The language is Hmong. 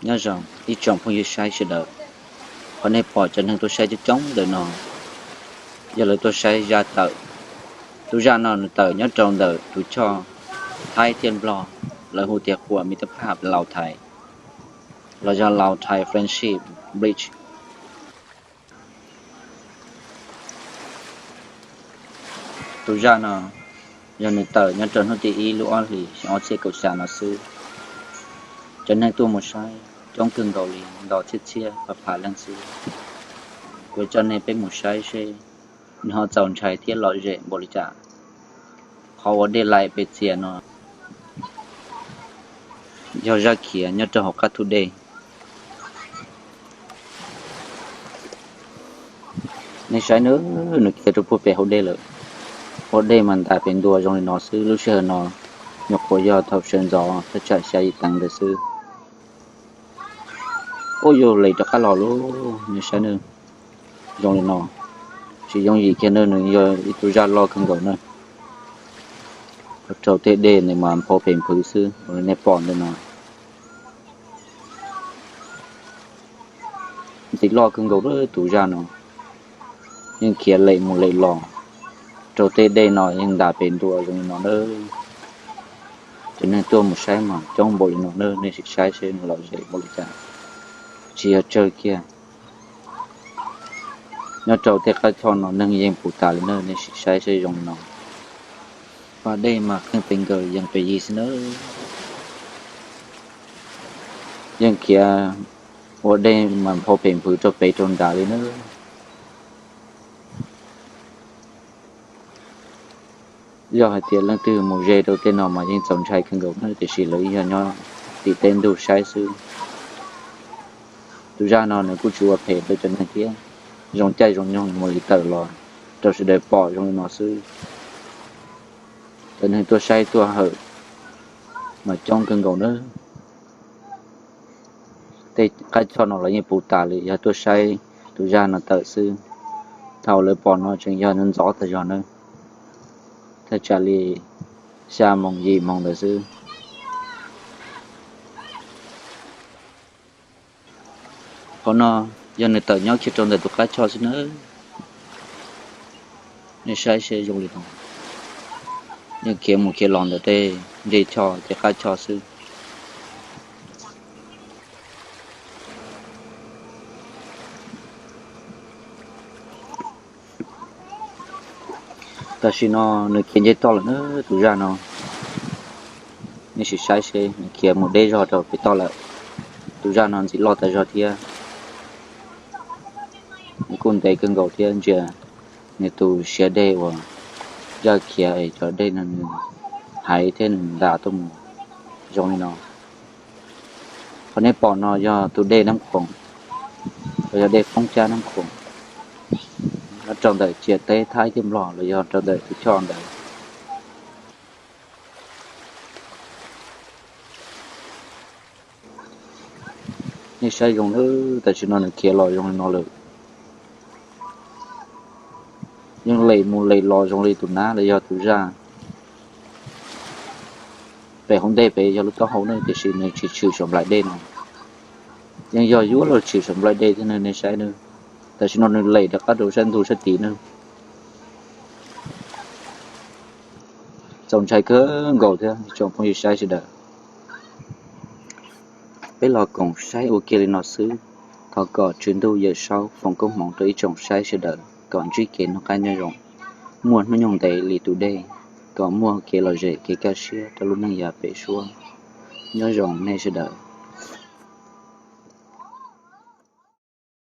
Nyob zoo ib tsoom phooj ywg saib sawv daws, qhov nej pom cov neeg tuaj saib coob coob ntawm no yog lawv tuaj saib zaj tawm. Tus zaj no nws tawm nyob rau ntawm tus choj Thaib thiab Nplog, lawv hu tias quas មិត្តភាព Lao-Thai, los yog Lao-Thai Friendship Bridge. Tus zaj no yog nws tawm nyob rau hnub tim ib lub ob hlis xyoo ob txhiab kaum xya no xwb. Cov neeg tuaj mus saib coob kawg nkaus li, ntau txhiab txhiab phav phav leej xwb. Kuv coj nej peb mus saib seb nws ho txaus ntshai thiab lom zem npaum li cas. Qhov ua dej laim pes txias no yog zaj khiav nyob rau hauv qab thu dej. Nej saib na, nws khiav rau puag pem hauv dej lawm. Ua dej mas ntas pes ntua zoo li no xwb, lub sij hawm no nyuam qhuav yog thaum sawv ntxov thaj tsam xya yim teev ntawd xwb. Ua yus lem rov qab los lauj, nej saib na, zoo li no. Tsis yooj yim kiag na, nws yog ib tug zaj loj kawg nkaus na. Rau tej dej nws mas nphau pes nphwv xwb uas nej pom ntawm no. Ntxim loj kawg nkaus lawm tus zaj no, yeej khiav lem mus lem los rau tej dej no yeej ntas pes ntua zoo li no na. Cov neeg tuaj mus saib mas coob npaum li no na, nej sim saib seb nws lom zem npaum li cas. Tsis yog tsawg kiag, nyob rau tej qab choj no neeg yeej puv tas li na, nej sim saib seb zoo li no. Pas dej mas qeej pes nkaus yees pes yig xwb na. Yeej khiav ua dej mas nphau pes nphwv rau pem rau nrad li na. Yog hais tias leej twg mus ze rau tej no mas yeej txaus ntshai kawg nkaus na, tiam sis lawv yog nyob tim teb ntug saib xwb. Tus zaj no nws kuj tsis ua phem rau cov neeg thiab, zoo caij zoo nyoog mus li tawm los rau sawv daws pom zoo li no xwb. Cov neeg tuaj saib tuaj hawm mas coob kawg nkaus na. Tej qab choj no los yeej puv tas li, yog tuaj saib tus zaj no tawm xwb. Thaum lawv pom no tseem yog ntxov tag zog na, thaj tsam li xya moos yim moos ntawd xwb. Qhov no yog nws tawm nyob kiag rau ntawm tus qab choj xwb na. Nej saib seb zoo li no, yeej khiav mus khiav los ntawm tej ncej choj tej qab choj xwb. Tam sim no nws khiav nce toj lawm na, tus zaj no. Nej sim saib seb nws khiav mus deb zog rau pem toj lawm. Tus zaj no ntxim loj tas zog thiab, nws kuj ntev kawg nkaus thiab, ntsia nws tus siav dej uas zaj khiav es cov dej no nws hais thiab nws ntas tuaj mus zoo li no. Qhov nej pom no yog tus dej Nab Khoom, los yog dej Foob Cab Nab Khoom, nyob rau ntawm ciam teb Thaib thiab Nplog los yog rau ntawm tus choj ntawd. Nej saib zoo lawm, tam sim no nws khiav los zoo li no lawm. Yeej lem mus lem los zoo li tus nab los yog tus zaj. Pem hauv ntej pem yog lub taub hau na, tiam sis nws tsis tshwm saum nplaim dej no. Yeej yog yuav luag tshwm saum nplaim dej thiab na, nej saib na. Tam sim no nws lem rov qab rau sab ntug sab tid na. Txaus ntshai kawg nkaus thiab tsoom phooj ywg saib sawv daws. Peb los koom saib ua kiag li no xwb. Thov kom Tswv Ntuj Yawm Saub foom koob hmoov rau ib tsoom saib sawv daws kom ntsib kev noj qab nyob zoo, muaj hnub nyoog ntev li tus dej, kom muaj kev lom zem kev kaj siab rau lub neej yav pem suab. Nyob zoo nej sawv daws.